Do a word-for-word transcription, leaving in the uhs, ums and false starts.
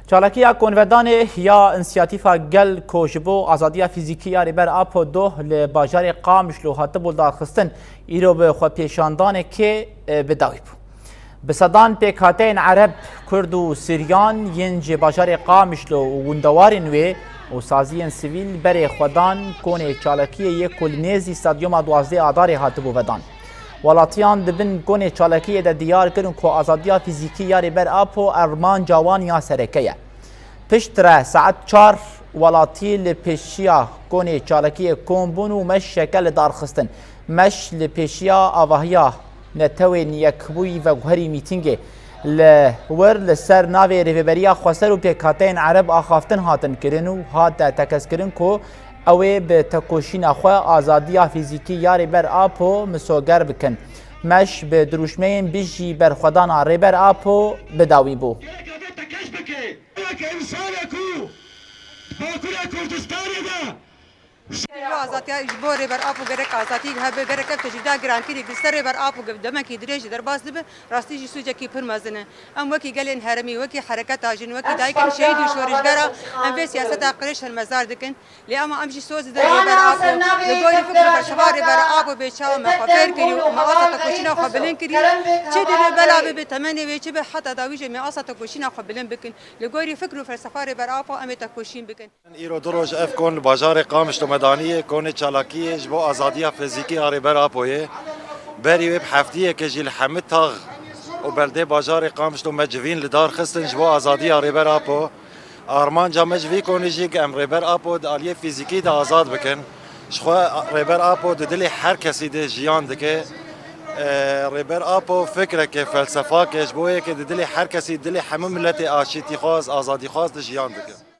Çalakiya konvedanê ya Însiyatîfa Gel ku ji bo azadiya fîzîkî ya Rêber Apo doh li bajarê Qamişlo hatibû darxistin, îro bi xwepêşandanekê, e, bi dawî bû. Bi sedan pêkhateyên Ereb, Kurd û Siryan yên ji bajarê Qamişlo û windewarên wê û saziyên sivîl berê xwe dan konê çalakiyê yê ku li nêzî stadyuma duwazdeh Adarê hatibû vedan. Welatiyan di bin konê çalakiyê de diyar kirin ku azadiya fîzîkî ya Rêber Apo armanca wan ya sereke ye. Piştre saet çar welatî li pêşiya konê çalakiyê kom bûn û meşeke li dar xistin. Meş li pêşiya avahiya Netewên Yekbûyî veguherî mîtîngê. Li wir li ser navê Rêveberiya Xweser û pêkhateyên Ereb axaftin hatin kirin û hate tekez kirin ku ew ê bi tekoşîna xwe azadiya fîzîkî ya Rêber Apo misoger bikin. Meş bi dirûşmeyên Bijî Berxwedana Rêber Apo bi dawî bû. Gerek avê te keş bike. Gerek însanek û Bakurê Kurdistanê de. Ji bo azadiya, ji bo Rêber Apo gerek azadî hebe, gerek ev tecrîda girantirî li ser Rêber Apo demekî dirêj derbas dibe, rastî jî sûcekî pir mezin e. Em wekî gelên herêmî, wekî hereketa jin, wekî dayikên şehîd û şorişgera, em vê siyaseta qirêj şermezar dikin. Lê ema em jî soz didin Rêber Apo. Li gorî fikr û felsefa Rêber Apo bê çawa me xwe fêr kirî û me asa tekoşîna xwe bilind kirî. Çi divê bela bibe temenê wê çi be, heta dawî jî me asa tekoşîna xwe bilind bikin. Li gorî fikr û felsefa Rêber Apo em ê tekoşîn bikin. Îro du roj ev kon li bajarê Qamişlo me danî ye, konê çalakiyê ji bo azadiya fizîkî a Rêber Apoyê. Berî wê bi heftiyekê jî li hemî tax û beldê bajarê Qamişlo me civîn li dar xistin ji bo azadiya Rêber Apo. Armanca me ji vî konê jî ku em Rêber Apo di aliyê fîzîkî de azad bikin. Ji xwe Rêber Apo di dilê her kesî de jiyan dike. E, Rêber Apo fikreke, felsefake, ji bo yekê di dilê her kesî, dilê hemû miletê aşîtîxwaz, azadîxwaz de jiyan dike.